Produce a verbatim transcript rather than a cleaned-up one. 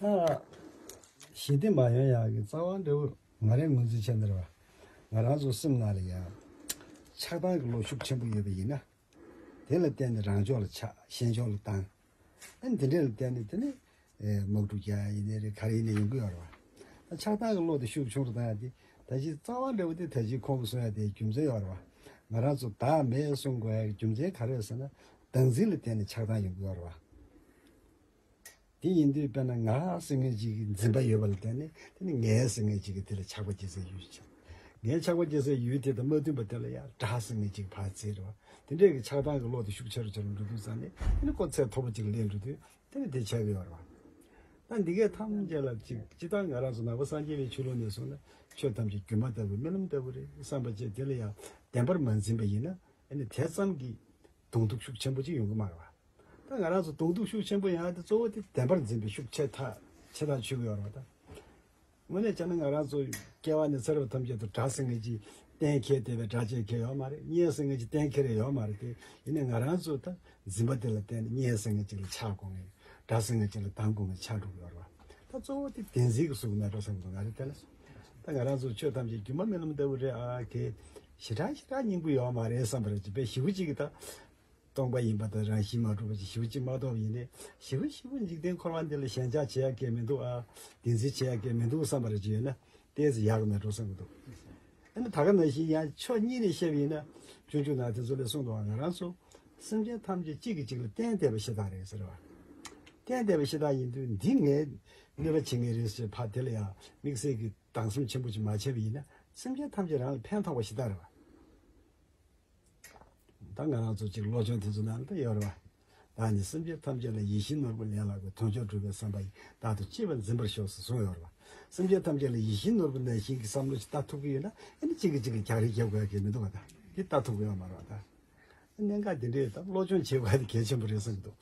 ད་ཞི་བདེ་མ་ཡོང་ཡག་གི་རྩ་བ་འདྲ་བོ་ང་རའི་ངོས་འཛིན་བྱས་ན་རེད་བ། ང་རང་ཚོ་སེམས་ནང་ལ་ཡང་ཆགས་སྡང་གི་བློ་ཤུགས་ཆེན་པོ་ཡོད་པ་ཡིན་ན། དེ་ལ་བརྟེན་ནས་རང་ཕྱོགས་ལ་ཆགས། གཞན་ཕྱོགས་ལ་སྡང་། ཨ་ནི་དེ་འདྲ་ལ་བརྟེན་ནས་དེ་ནི་ཨེ་དམག་འཁྲུག་རྒྱག་ཡ་ཡིན་ནའི་རེད། ག་རེ་ཡིན་ནའི་ཡོང་གི་ཡོད་རེད་བ། ད་ཆགས་སྡང་གི་བློ་དེ་ཤུགས་ཆུང་རུ་བཏང་ཡ་དེ་ད་ཅི་རྩ་བ་འདྲ་བོ་དེ་ད་ཅི་ཁོང་གིས་གསུང་ཡ་དེ་རྒྱུ་མཚན་ཡོད་རེད་བ། ང་རང་ཚོ་བདག་མེད་གསུང་དགོས་ཡ་གི་རྒྱུ་མཚན་ག་རེ་ཡོད་ཟེར་ན། བདག་འཛིན་ལ་བརྟེན་ནས་ཆགས་སྡང་ཡོང་གི་ཡོད་རེད་བ། དེ་ཡིན་དུས་དཔེར་ན་ང་ཟེར་མཁན་ཅིག་གི་འཛིན་པ་ཡོད་པ་ལ་བརྟེན་ནས། དེ་ནི་ངའི་ཟེར་མཁན་ཅིག་གི་དེ་ལ་ཆགས་པ་སྐྱེ་སའི་ཡུལ་ཆགས། ངའི་ཆགས་པ་སྐྱེ་སའི་ཡུལ་དེ་དང་མ་མཐུན་པ་དེ་ལ་ཡང་དགྲ་ཟེར་མཁན་ཅིག་ཕར་འཛིན་རེད་བ། དེ་འདྲའི་གི་ཆགས་སྡང་གི་བློ་དེ་ཤུགས་ཆེ་རུ་ཆེ་རུ་འགྲོ་དུས་ཙང་ནས། དེ་ནི་ཁོ་ཚད་མཐོ་པོ་ཅིག་སླེབས་འགྲོ་དུས་དེ་ནི་དེ་ཆགས་ཀྱི་ཡོད་རེད་བ། ད་འདི་གའི་ཐམས་ཅད་ལ་ཅིག་སྤྱིར་བཏང་ང་རང་ཚོ་ནང་པ་སངས་རྒྱས་པའི་ཆོས་ལུགས་ནས་སོང་ན། ཆོས་ཐམས་ཅད་སྒྱུ་མ་ལྟ་བུ། རྨི་ལམ་ལྟ་བུ་རེད་བསམ་པ་བཅས། དེ་ལ་ཡང་བདེན་པར་མ་འཛིན་པ་ཡིན་ན། ཨ་ནི་དེ་ཙམ་གྱིས་གདོང་གཏུག་ཤུགས་ཆེན་པོ་ཅིག་ཡོང་གི་མ་རེད་བ། ད་ང་རང་ཚོ་གདོང་གཏུག་ཤུགས་ཆེན་པོ་ཡོང་ཡ་དེ་གཙོ་བོ་དེ་བདེན་པར་འཛིན་པའི་ཤུགས་ཆེ་ཐག་ཆེ་ཐག་ཆོད་ཀྱི་ཡོད་རེད་བ། ད་དངོས་གནས་བྱས་ན་ང་རང་ཚོ་སྐྱེ་བ་ནས་ཚེ་རབས་ཐམས་ཅད་དུ་དགྲ་ཟེར་མཁན་ཅིག་གཏན་འཁེལ་བསྡད་པའི་དགྲ་ཅིག་གང་ཡང་ཡོད་མ་རེད། གཉེན་ཟེར་མཁན་ཅིག་གཏན་འཁེལ་རེ་ཡོད་མ་རེད་དེ། ཡིན་ནའི་ང་རང་ཚོ་ད་འཛིན་པ་དེ་ལ་བརྟེན་ནས་གཉེན་ཟེར་མཁན་ཅིག་ལ་ཆགས་དགོས་མཁན། དགྲ་ཟེར་མཁན་ཅིག་ལ་སྡང་དགོས་མཁན་ཆགས་འགྲོ་གི་ཡོད་རེད་བ། ད་གཙོ་བོ་དེ་བདེན་འཛིན་གྱི་གཟུགས་མེད་འགྲོ་བསམ་གྱི་འདུག་ང་རེ་དེ་ལ། ད་ང་རང་ཚོ་ཆོས་ཐམས་ཅད་སྒྱུ་མ་རྨི་ལམ་ལྟ་བུ་རེད། ཨ་གེ་ཞེ་དྲག་ཞེ་དྲག་སྙིང་པོ་ཡོད་མ་རེད་བསམ་པ་རེད། ཅིག་དཔེ་ཞེ་པོ་ཅིག་གིས་ད་སྟོང་པ་ཡིན་པ་དང་རང་བཞིན་མ་གྲུབ་པ་ཅིག་ཞེ་པོ་ཅིག་མ་རྟོགས་པ་ཡིན་ནའི། ཞེ་པོ་ཞེ་པོ་འཇིག་རྟེན་འཁོར་བ་འདི་ལ་ཞེན་ཆགས་བྱེད་ཡ་གང་མི་འདུག་ཨ། བདེན་འཛིན་བྱེད་ཡ་གང་མི་འདུག་བསམ་པ་རེ་ཅིག་ཡོད་ན། ཏོག་ཙམ་ཡག་གི་མེད་འགྲོ་བསམ་གྱི་འདུག་ཨ་ནི་ད་ག་ནང་བཞིན་ཡང་ཕྱོགས་གཉིས་ནས་བཤད་པ་ཡིན་ན། སྤྱོད་འཇུག་ནང་དེ་ཚོ་ལ་གསུངས་འདུག་ང་རང་ཚོ་སེམས་ཅན་ཐམས་ཅད་གཅིག་གིས་གཅིག་ལ་བརྟེན་བསྡད་པ་ཤ་སྟག་རེད་ཟེར་བ། བརྟེན་བསྡད་པ་ཤ་སྟག་ཡིན་དུས། འདི་ངས་གནོད་པ་བྱེད་ངེས་རེད་ཟེར་ཕར་དེ་ལ་ཡང་དམིགས་བསལ་གྱི་སྡང་སེམས་ཆེན་པོ་ཅིག་མ་བྱས་པ་ཡིན་ན། སེམས་ཅན་ཐམས་ཅད་རང་ལ་ཕན་ཐོགས་པ་ཤ་སྟག་རེད་བ། ད་ང་རང་ཚོ་གཅིག་བློ་སྦྱོང་དེ་ཚོ་ནང་ལ་ད་ཡོད་རེད་བ། བདག་ནི་སེམས་ཅན་ཐམས་ཅད་ལ། ཡིད་བཞིན་ནོར་བུ་ལེན་ལ་དགོས། དོན་མཆོག་སྒྲུབ་པའི་བསམ་པ་ཡིས། བདག་ཏུ་གཅེས་པར་འཛིན་པར་ཤོག་ཟེར་གསུངས་ཡོད་རེད་བ། སེམས་ཅན་ཐམས་ཅད་ལ་ཡིད་བཞིན་ནོར་བུ་ནང་བཞིན་གྱི་བསམ་བློ་ཞིག་བཏང་ཐུབ་ཀྱི་ཡོད་ན། ཨ་ནི་གཅིག་གིས་གཅིག་ལ་རྒྱག་རེས་རྒྱབ་དགོས་ཡ་གང་མི་འདུག་བ། ད་འདི་ལྟ་ཐུབ་ཀྱི་ཡོད་མ་རེད་བ། ད་གནད་འགག་འདི་འདྲའི་ད་བློ་སྦྱོང་བྱེད་དགོས་ཡ་དེ་གལ་ཆེན་པོ་རེད་བསམ་གྱི་འདུག